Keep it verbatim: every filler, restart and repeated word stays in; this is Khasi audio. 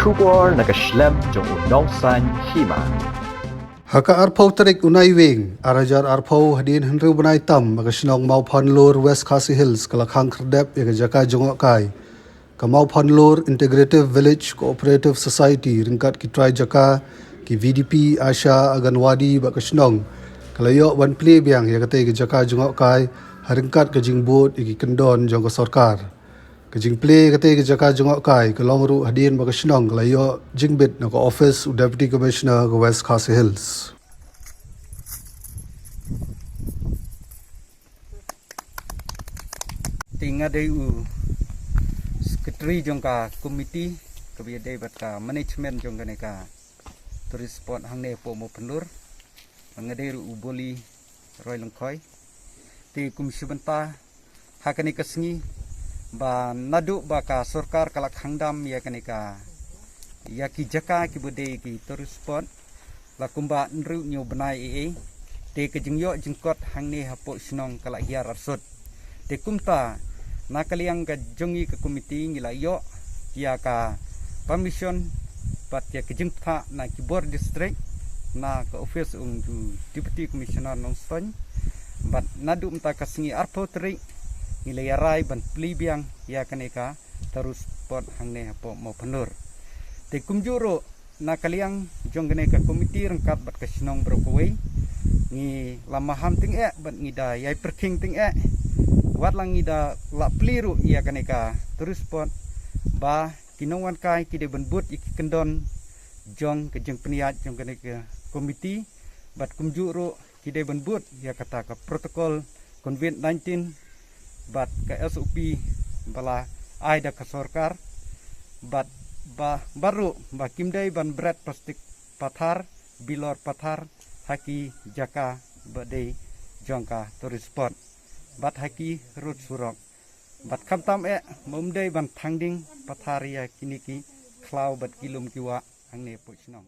Khubor na ka shlem jong u nongsan hima. Ha ka arphew tarik u Naiwieng, ar hajar arphew, hadien hynriew bnai tam, ha ka shnong Mawphanlur, West Khasi Hills, ka la khang khyrdep ïa ka jaka jngohkai. Ka Mawphanlur Integrative Village Cooperative Society ryngkat ki trai jaka, ki V D P, ASHA, Anganwadi bad ka shnong, ka la ïoh ban plie biang ïa katei ka jaka jngohkai ha ryngkat ka jingbud ïa ki kyndon jong ka sorkar. Ka jingplie katei ka jaka jngohkai ka long ruh hadien ba ka shnong ka la ïoh jingbit na ka office u Deputy Commissioner ka West Khasi Hills. Te nga dei u secretary jong ka committee kaba ïadei bad ka management jong kane ka tourist spot hangne hapoh Mawphanlur. Nga dei ruh u Boli Roy Lyngkhoi. Te kum shi bynta ha kane ka sngi ba naduh ba ka sorkar ka la khang dam ïa kane ka, ïa ki jaka kiba dei ki tourist spot, la kumba hynriew hynñiew bnai ei ei, te ka jingïoh jingkot hangne hapoh shnong ka la hiar arsut. Te kumta na ka liang ka jong ngi ka committee ngi la ïoh ïa ka permission bad ïa ka jingpynthah na ki bor district, na ka office u Deputy Commissioner Nongstoiñ. Bad naduh mynta ka sngi arphew tarik ngi la ïarai ban plie biang ïa kane ka tourist spot hangne hapoh Mawphanlur. Te kumjuh ruh na ka liang jong kane ka committee ryngkat bad ka shnong baroh kawei, ngi la maham tyngeh bad ngi da ïai pyrkhing tyngeh, wat la ngi da la plie ruh ïa kane ka tourist spot, ba ki nongwan kai ki dei ban bud ïa ki kyndon jong ka jingpynïaid jong kane ka committee, bad kumjuh ruh ki dei ban bud ïa kata ka protocol COVID nineteen bad ka S O P ba la ai da ka sorkar, bad ba, bad ruh ba kim dei ban bret plastik pathar, bilor pathar ha ki jaka ba dei jong ka tourist spot bad ha ki road surok. Bad khamtam eh ba ym dei ban thang ding pathar ïa kine ki khlaw bad ki lum ki wah hangne hapoh shnong.